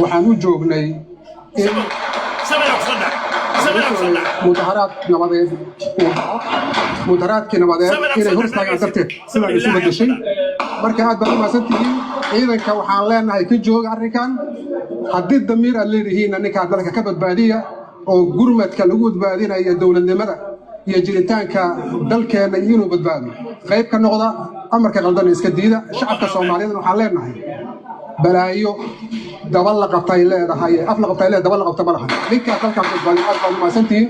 Waxaan u joognay in mudaharaad nabadeed uu dhaco, mudaharaadkii nabadeed inay hor istaagaan darteed sidaan isu bedeshay. Marka aad baad u mahadsantihiin. Ciidanka waxaan leenahay, ka jooga arrinkan. Haddii damiir aad leedihiinna, ninkaa dalka ka badbaadiya oo gurmadka lagu badbaadinayo dowladnimada iyo jiritaanka dalkeenna iyo inuu badbaado qayb ka noqda. Amarka qaldan iska diida. Shacabka Soomaaliyeedna waxaan leenahay, balaayo daba la qabtay leedahay, af la qabtay leedahay, daba la qabta ma lahan. Ninkaa dalkaas badbaadiyo. Aad baad u mahadsantihiin.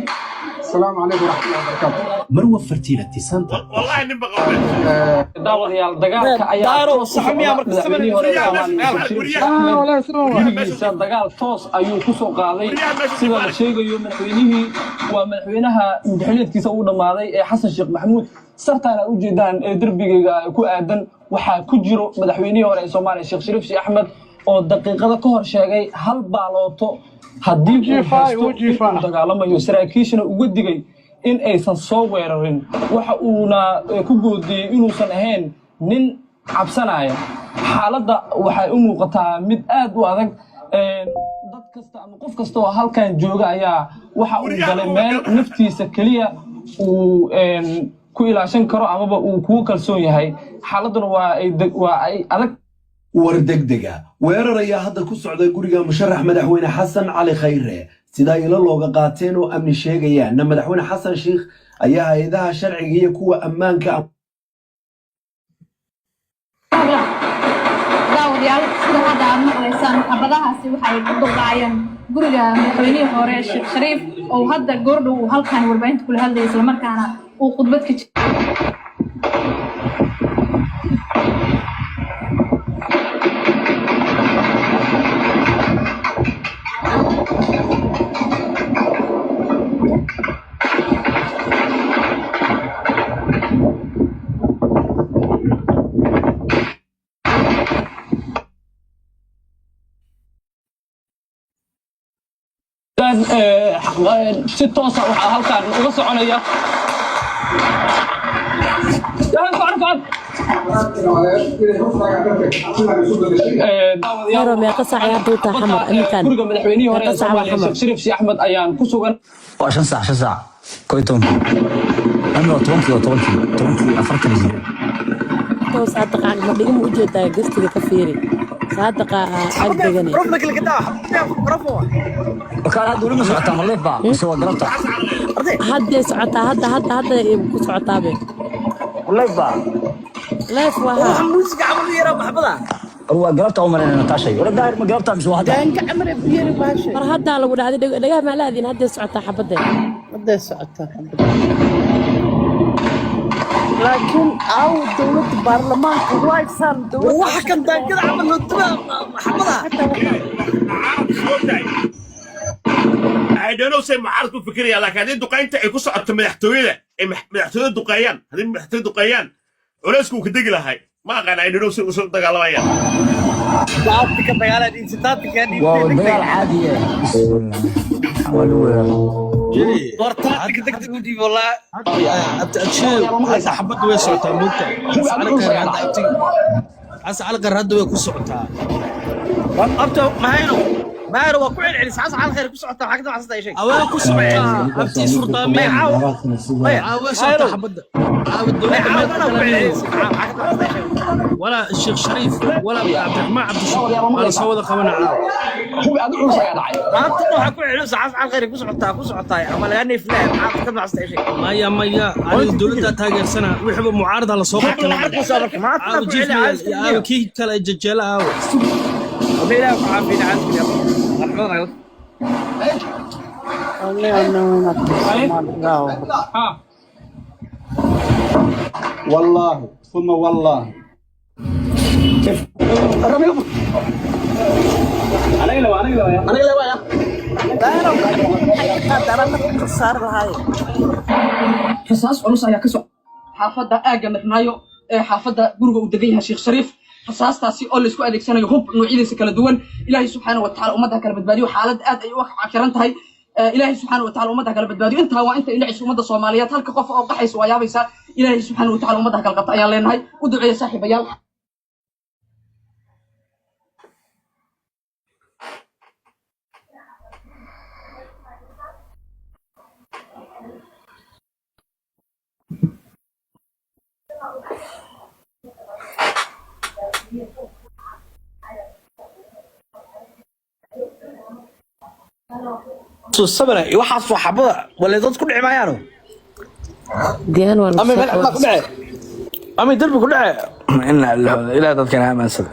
Asalaamu calaykum waraxmatullahi wabarakaatu. Marwa Fertility Center. Wallahi nin baqawle. Daawadayaal, dagaalka ayaa Daaro, toos u sax miyaa socda. Marka Madaxweynihii hore ee Soomaaliya, Sheekh Shariif Axmed, gurigiisa dagaal toos ayuu ku soo qaaday, sida la sheegayo. Madaxweynihii waa madaxweynaha mudxiliedkiisa uu dhammaaday ee Xasan Sheekh Maxamuud. Sartaan aad ujeedaan ee derbigayga ku aadan waxaa ku jiro madaxweynihii hore ee Soomaaliya, Sheekh Shariif Sheekh Axmed, oo daqiiqado ka hor sheegay hal baalooto haddii uu haysto inuu dagaalamayo, saraakiishana uga digay in aysan soo weerarin. Waxa uuna ku goodiyey inuusan ahayn nin cabsanaya. Xaaladda waxay u muuqataa mid aad u adag. Dad kasta ama qof kasta oo halkan jooga ayaa waxa uu galay meel naftiisa keliya uu ku ilaashan karo amaba uu kugu kalsoon yahay. Xaaladduna waa ay adag. War degdega: weerar ayaa hadda ku socda guriga musharax madaxweyne Xasan Cali Khayre. Sidaa ilo looga qaateen oo amni sheegayaanna, madaxweyne Xasan Sheikh ayaa hay-adaha sharciga iyo kuwa ammaanka Daawadayaal, sida hadda aad maqlaysaan, xabadahaasi waxay ku duldhacayaan guriga madaxweynihii hore, Sheekh Shariif, oo hadda goordhow uu halkan warbaahinta kula hadlayay, islamarkaana uu khudbad ka Si toosa waxaa halkan uga soconaya. Socon, socon. Inay hor istaagaan darteed sidaan isu bedeshay. Hero, meeqa saac ay hadda u tahay Xamar iminkan? Guriga madaxweynihii hore Meeqa ee saac waa Soomaaliya, Xamar? Sheekh Shariif Sheekh Axmed, ayaan ku sugan. Waa 5 saac, 5 saac 11-kii ama waa 10-kii, waa 10-kii, 10-kii 40. Tow saadaqa ma dhigma u jeedaa? Gastiga ka fiiri, saadaqa ag degane. Marka hadda weli ma socotaa? Ma live baa mise waa galabta? Hadday socotaa, hadda hadda hadda ay ku socotaabe. Live baa? Live waa, haa. War waa galabta u malaynaya. Nataashay, wala Daahir, ma galabta mise waa hadda? Mar haddaa lagu dhahday, dhagaha maa laadin? Hadday socotaa xabadde. Hadday socotaa xabadda, laakiin aaw dowladda baarlamaanka waysaan dowladda? Waxa kan daangada camal loo dubaa maxamada. Mucaarad I don't know say mucaarad ku fikiraya, laakiin haddii duqaynta ay ku socoto madaxtooyada, ay madaxtooyada duqeeyaan, haddii madaxtooyada duqeeyaan, culaysku uu ka degi lahay. Ma aqaan, I don't know say usoo dagaalamayaan. Taatika dagaalaa dhiibsi, taatika. Waa dagaal caadi ah. Bismillah, waa lagu weeraray. War taatika degdeg u dhiib walaa. Hadda xabadda way socotaa, moogta? Xasan Cali Khayr hadda abtiga, Xasan Cali Khayr hadda way ku socotaa. Abto mahayno, mahayno, waa ku celcelis. Xasan Cali Khayr ku socotaa, maxaa ka damacsan tahay? Sheeg. Awaa ku socotaa, abti isfurdaameen. Maya. Caawa socotaa xabadda, caawa dowladda meel Caawa ku kale. celcelis, maxaa ka damacsan tahay? Sheeg. Walaa Sheekh Shariif walaa Cabdiraxmaan Cabdishakuur waa la soo wada qabana caawa. Hubi aad u culus ayaa dhacay. Maanta dhan waxaa ku celcelis Xasan Cali Khayr ku socotaa, ku socotaa ama laga neeflaa? Maxaa ka damacsan tahay? Sheeg. Maya, maya, aniga dowladda taageersana. Wixiiba mucaarada la soo qabtay. Maanta Caawa ku jiif celi. caawa kii kale jejeela aawa. Ilaah ku caafina, caafimaad raxmada. Ha. والله ثم والله. Aniga waa, aniga waa. Aniga le waaya. Rasaas culus ayaa ka socda xaafadda aagga Mirnaayo ee xaafadda guriga uu degan yahay Sheekh Shariif, rasaastaasi oo laisku adeegsanayo hub noocyadiisa kala duwan. Ilaahay subxaana wa tacaala ummadda kala badbaadiyo. Xaalad aad ay u cakiran tahay. Ilaahay subxaana wa tacaala ummadda kala badbaadiyo. Intaa waa inta indhacaysa ummadda Soomaaliyeed. Halka qof oo qaxaysa waa yaabaysaa. Ilaahay subxaana wa tacaala ummadda kala qabta ayaan leenahay. U duceeya, saaxiibayaal. Soo sabana iyo waxaas waa xabada wala dad ku dhici maayaano. Diyan waa Ama meel ku dhacay ama darbi ku dhacay, inna lillahi ilaa dadkan amaansada.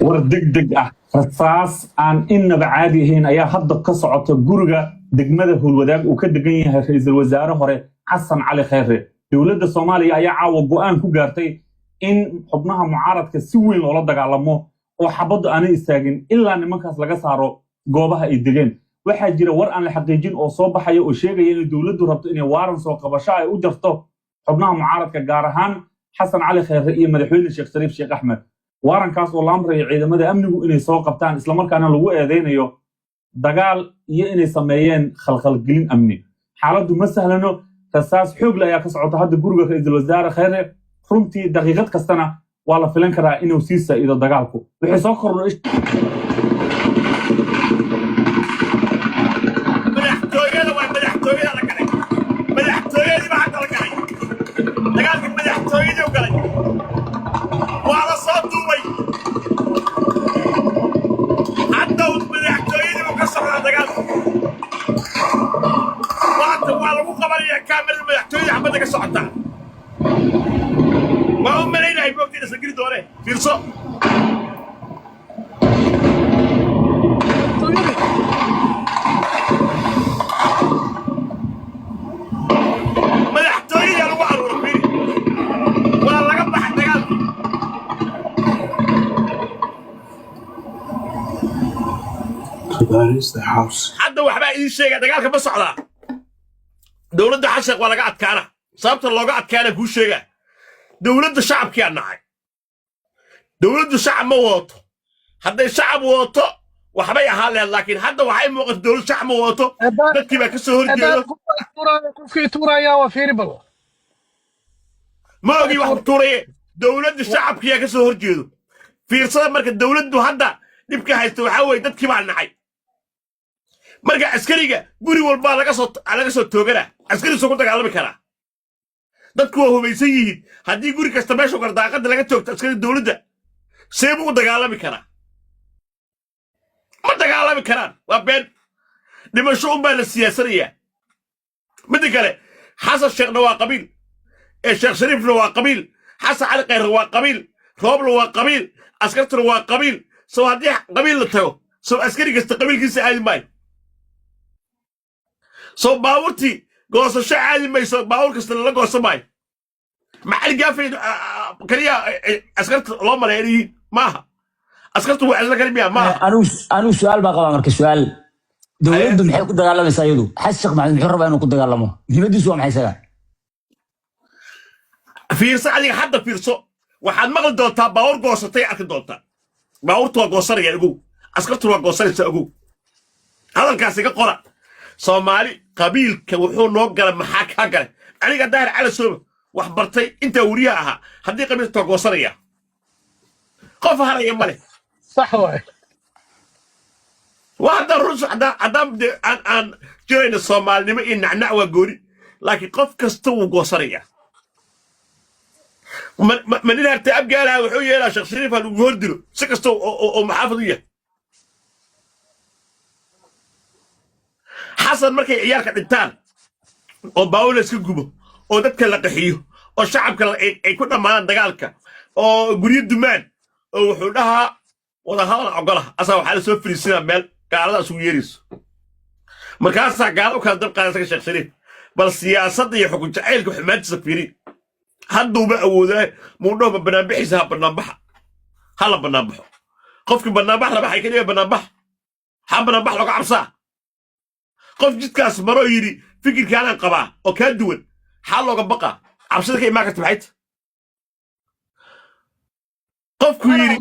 War degdeg ah, rasaas aan innaba caadi ahayn ayaa hadda ka socota guriga degmada Howlwadaag uu ka degan yahay ra-iisul wasaare hore Xasan Cali Khayre. Dowladda Soomaaliya ayaa caawa go'aan ku gaartay in xubnaha mucaaradka si weyn loola dagaalamo oo xabaddu aanay istaagin ilaa nimankaas laga saaro goobaha ay degeen. Waxaa jira war aan la xaqiijin oo soo baxaya oo sheegaya inay dowladdu rabto inay waaran soo qabasho ay u jarto xubnaha mucaaradka, gaar ahaan Xasan Cali Khayre iyo madaxweyne Sheekh Shariif Sheekh Axmed, waarankaas oo la amrayo ciidamada amnigu inay soo qabtaan, islamarkaana lagu eedeynayo dagaal iyo inay sameeyeen khalkhalgelin amni. Xaaladdu ma sahlano, rasaas xoog leh ayaa ka socota hadda guriga ra-iisul wasaare Khayre. Runtii daqiiqad kastana waa la filan karaa inuu sii saa'ido dagaalku. Wixii soo kordho Madaxtooyada waa madaxtooyada la galay, madaxtooyadii baa hadda la galay, dagaalkii madaxtooyadii u galay, waa la soo duubay. Hadda madaxtooyadii buu ka socdaa dagaalku. Waata waa lagu qabanayaa kaamirada madaxtooyada xabadda ka socota. Waa u malaynahay moogta inaysan geli doonee, fiirso. Madaxtooyada lagu aruuro, fiiri, waa laga baxay dagaalkii. That is the house. Hadda waxbaa idiin sheegaya, dagaalka ma socdaa. Dowladda Xasheekh waa laga adkaana. Sababta looga adkaana kuu sheegaa: dowladda shacabkiyaa nacay. Dowladdu shacab ma wadato. Hadday shacab wadato waxbay ahaan lahayd, laakiin hadda waxay muuqata dowlad shacab ma wadato, dadkii baa ka soo horjeedo. Qofkii tuuraya waa fiiri bal. Ma ogi wax tuuraye, dowladda shacabkiyaa ka soo horjeedo. Fiirsada, marka dowladdu hadda dhibka haysta waxaa weeye dadkii baa nacay. Marka askariga guri walbaa laga soo toogana, askari soo ku dagaalami karaa? Dadku waa hubaysan yihiin. Haddii guri kasta meesha gardaaqada laga toogto askari dowladda, see buu u dagaalami karaa? Ma dagaalami karaan, waa been, dhimasho unbaa la siyaasanayaa. Midda kale, Xasan Sheekhna waa qabiil, ee Sheekh Shariifna waa qabiil, Xasan Cali Khayrna waa qabiil, Roobna waa qabiil, askartuna waa qabiil. Soo haddii qabiil la tago, soo askari kasta qabiilkiisa aadi maayo? Soo baabuurtii goosasho caadi mayso? Baabuur kasta lala goosan maayo? Macali Gaafay kaliya askarta loo maleeya inay yihiin maaha. Askartu waa isla kali miya? Maaha. Anigu su-aal baa qabaa. Marka su-aal, dowladdu maxay ku dagaalamaysaa iyadu? Xasan Sheekh Maxamed muxuu rabaa inuu ku dagaalamo? Muhiimadiisu waa maxay isaga? Fiirso adiga hadda, fiirso. Waxaad maqli doontaa baabuur goosatay, arki doontaa. Baabuurtu waa goosanaya, ogow. Askartuna waa goosanaysaa, ogow. Hadalkaas iga qora. Soomaali qabiilka wuxuu noo galay, maxaa kaa galay? Aniga Daahir Cali Sooba wax bartay intaa weriyaha ahaa, haddii qabiilka waa goosanaya, qof haraya male. Sax waay. Waa haddaan run, haddaan de aan jirayna soomaalinimo iyo nacnac waa gooni, laakiin qof kasta wuu goosanaya. Ma nin hartay abgaalaha wuxuu yeelaa Sheekh Shariif ha lagu hor dilo si kasta oo maxaafad u yahay. Xasan markay ciyaarka dhintaan oo baawla iska gubo oo dadka la qaxiyo oo shacabka ay ku dhammaadaan dagaalka oo guryo dumaan oo wuxuu dhahaa wadahadal ogolaha, asaa waxaa la soo fariisinaa meel gaalada isugu yeerayso, markaasaa gaala u kala dab qaada isaga Sheekh Shariif. Bal siyaasadda iyo xukun jacaylka xumaantiisa fiiri. Hadduuba awoodaa muudhowba banaanbixiisa ha banaanbaxa, ha la banaanbaxo. Qofkii banaanbax raba waxay ka dhiga banaanbax, ha banaanbax looga cabsaa. Qof jidkaas maroo yidhi fikirkaanaan qabaa oo kaa duwan, xaa looga baqaa? Cabsida ka imaan karta maxay tahay? Qofku yidhi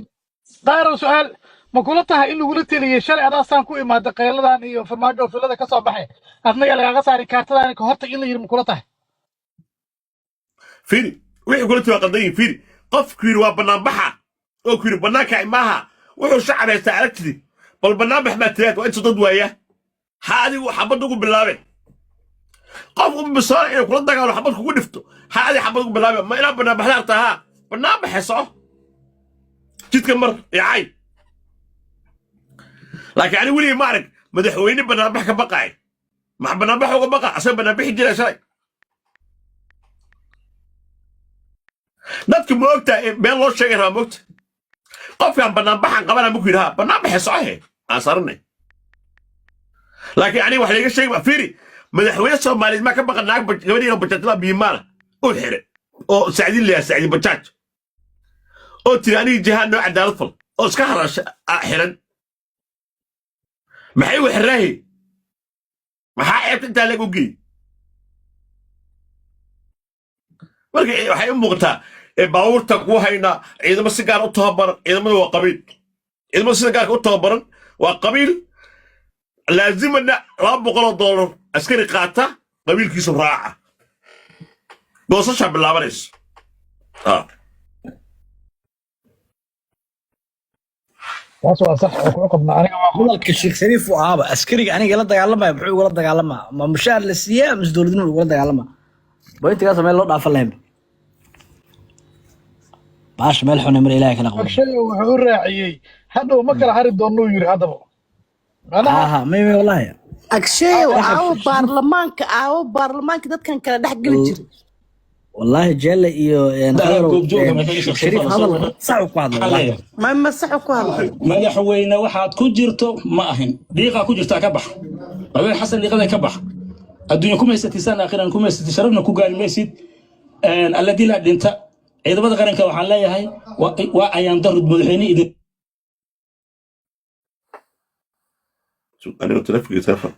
Daahir, su-aal: ma kula tahay in lagula teliyey shalay adaasaan ku imaada qayladan iyo farmaajo oo filada ka soo baxay, adnaga lagaaga saari kaartadan ka hortag in la yidhi, ma kula tahay? Fiiri, wixii kula timaa qaldan yihin. Fiiri, qofku yidhi waa banaanbaxa oo ku yidhi bannaanka maaha, wuxuu shacab haystaa aragtidi. Bal banaanbax baa tiraad waa intuu dad waaya, ha adigu xabad ugu bilaabe. Qof u bisoona inuu kula dagaalo, xabad kugu dhifto, ha adi xabad ugu bilaabe. Ma inaa banaanbaxda artaa? Haa, banaanbaxe, soco. Jidka mar yacay, laakiin ani weligay ma arag madaxweyne banaanbax ka baqaay. Maxa banaanbax uga baqa? Asaga banaanbixi jira shalay. Dadka ma ogta been loo sheegay rabaa? Moogta qofkaan banaanbaxan qabana markuu yidhaha banaanbaxe socohe aan saranay, laakiin aniga wax layga sheegi. Fiiri, madaxweyne Soomaaliyeed maa ka baqa naag gabadhiina bajaajlaa biimaana oo xire oo Sacdiin layaa, Sacdiin Bajaaj, oo tiri aniga jihaan noo cadaalad fal, oo iska harasha xiran? Maxay u xiraahi? Maxaa ceebta intaa lag u geey? Marka waxay u muuqataa baabuurta ku haynaa ciidamo si gaar u tababaran. Ciidamada waa qabiil, ciidamada sida gaarka u tababaran waa qabiil. Laazimana $200 askari qaata qabiilkiisu raaca, goosashaa bilaabanayso. Taas waa sax oo ku qabnaa aniga waa Hadalka Sheekh Shariif uu ahaaba, askariga aniga la dagaalamaya muxuu igula dagaalamaa? Ma mushaar la siiyaa mise dowladnimo igula dagaalamaa? Bointigaas meel loo dhaafan lahayn baasha meel xun mar Ilaahay kala qabo. Agshay wuxuu u raaciyey hadhow ma kala hari doonuu yiri haddaba macnaha. Ha may may wallahi. Agsheeyow, aawo baarlamaanka? Aawo baarlamaanka dadkan kala dhex geli jiray? Wallahi Jelle iyo Daha Khayrow goobjooga madaxweyne Sheekh Sheekh Shariif Shariif hadal hadal sax uu ku hadlay wallahi. Ma masaxu ku hadlay? Madaxweyne, waxaad ku jirto ma ahin, dhiiqaa ku jirtaa ka bax. Madaxweyne Xasan, dhiiqada ka bax. Adduunya kuma haysatisaan, aakhiran kuma haysatid, sharafna ku gaari maysid. Alla dilaa dhinta. Ciidamada qaranka waxaan leeyahay waa ayaan darud madaxweyne idin Aniga telefonka telefon.